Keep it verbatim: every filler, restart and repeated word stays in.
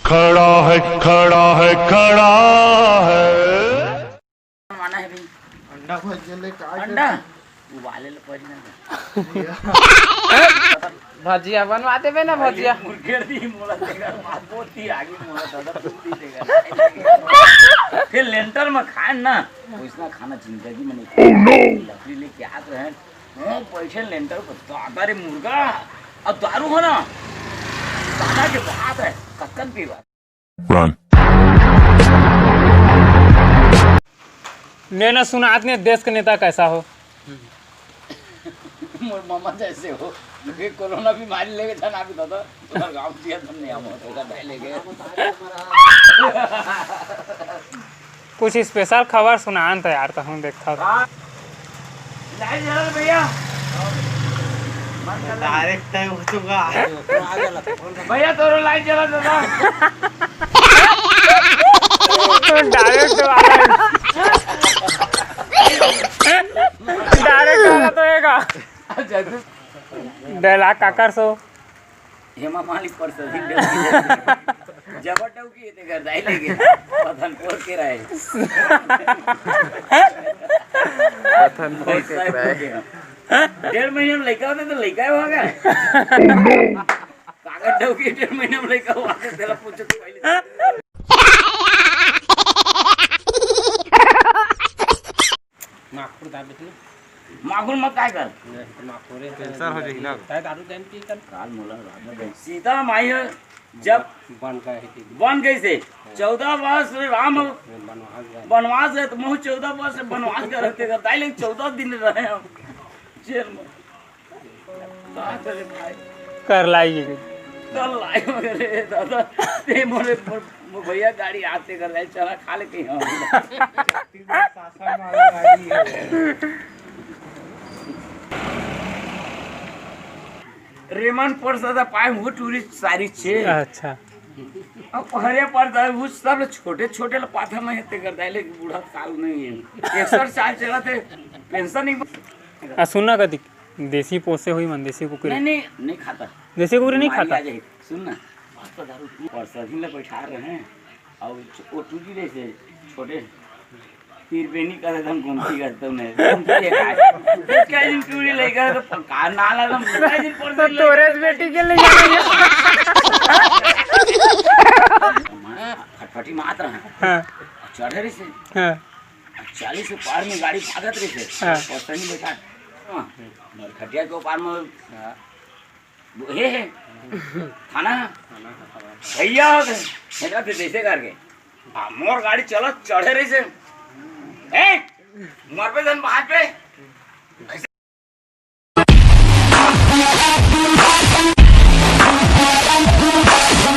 खड़ा है, खड़ा है, खड़ा है। माना है भाई। अंडा भुजिया ले का अंडा? उबाले ले पड़ी ना। भजिया बनवा देबे ना, भजिया। मुर्गेर दी मोला देगा, मार बोलती आगे मोला दादा बोलती देगा। फिर लेंटर में खाए ना, वैसना खाना जिंदगी में नहीं खाया। लकड़ी लेके आत रहे, वो पैसे लेंटर पर दादा रे मुर्गा, अब दारू हो ना, दादा के बात है, कक्कन पीवा। Run। ले ना सुनात ने देश के नेता कैसा हो। मोर मामा जैसे हो, ये कोरोना बीमारी लेके जाना भी दादा, तुम्हारे गांव दिया तुमने हम होगा भाई लेके। कुछ स्पेशल खबर सुनान तो यार, तो हम देखता था। लाइट जला दे भैया। डायरेक्ट टाइम हो चुका। भैया तोरो लाइट जला दे ना। डायरेक्ट वाला। डायरेक्ट वाला तो हैगा। अच्छा, तू डायलॉग काकर सो। हेमा मालिनी पर से भी डौकी। जबर डौकी है तेकर दाई लेके। पतन पोर के रहे। पतन पोर के रहे। डेढ़ महीने में लइका होते तो लइका ही होगा। कागज डौकी डेढ़ महीने में लइका हुआ तो तेरा पूछो तो पहले। नागपुर दाबे थे। मागुर मत काय कर। नहीं, तो मागपुर है। कैंसर हो जाही ना। ताय दारू जान पी कर। काल मोला राजा भाई। सीता माई है, जब बन गए थे। बन गई से चौदह वर्ष राम बनवास गए। बनवास गए तो महू चौदह वर्ष बनवास गए रहते कर। ताई लेकिन चौदह दिन रहे हम जेल में। का करे भाई? कर लाई। कर लाई मगर रे दादा, ते मोरे, मोर, मोर भैया गाड़ी आते कर रहे, चना खा लेते हैं। रेमन परसा पाए वो टूरिस्ट सारी छे। अच्छा। अब हरे पर दा वो सब छोटे छोटे ल पाथा में हेते कर दाइले कि बूढ़ा काल नहीं है। एक सौ साल चला थे, पेंशन नहीं। आ सुना कदी देसी पोसे हुई मन, देसी कुकरी। नहीं, नहीं, नहीं खाता। देसी कुकरी नहीं बीमारी खाता। आ जाए। सुन ना, मस्त दारू पी। और सभी लोग बैठा रहे हैं और वो टूटी रहे से छोटे तीर पे नहीं करते, हम घूमती करते उन्हें। घूमती है आज। तो क्या दिन टूरी लेकर तो पक्का ना ला, हम क्या दिन पर तो दिन तोरे लेकर बेटी के ले जाएंगे। फटफटी मात रहा। हाँ। चढ़े रही से। हाँ। चालीस के पार में गाड़ी भागत रही से। हाँ। और सही बैठा। हाँ। और खटिया के ऊपर में हे, हे। थाना। भैया हो गए। मेरा फिर जैसे करके। आ, मोर गाड़ी चलत चढ़े रही से। ए, मरबे धन बाहर पे।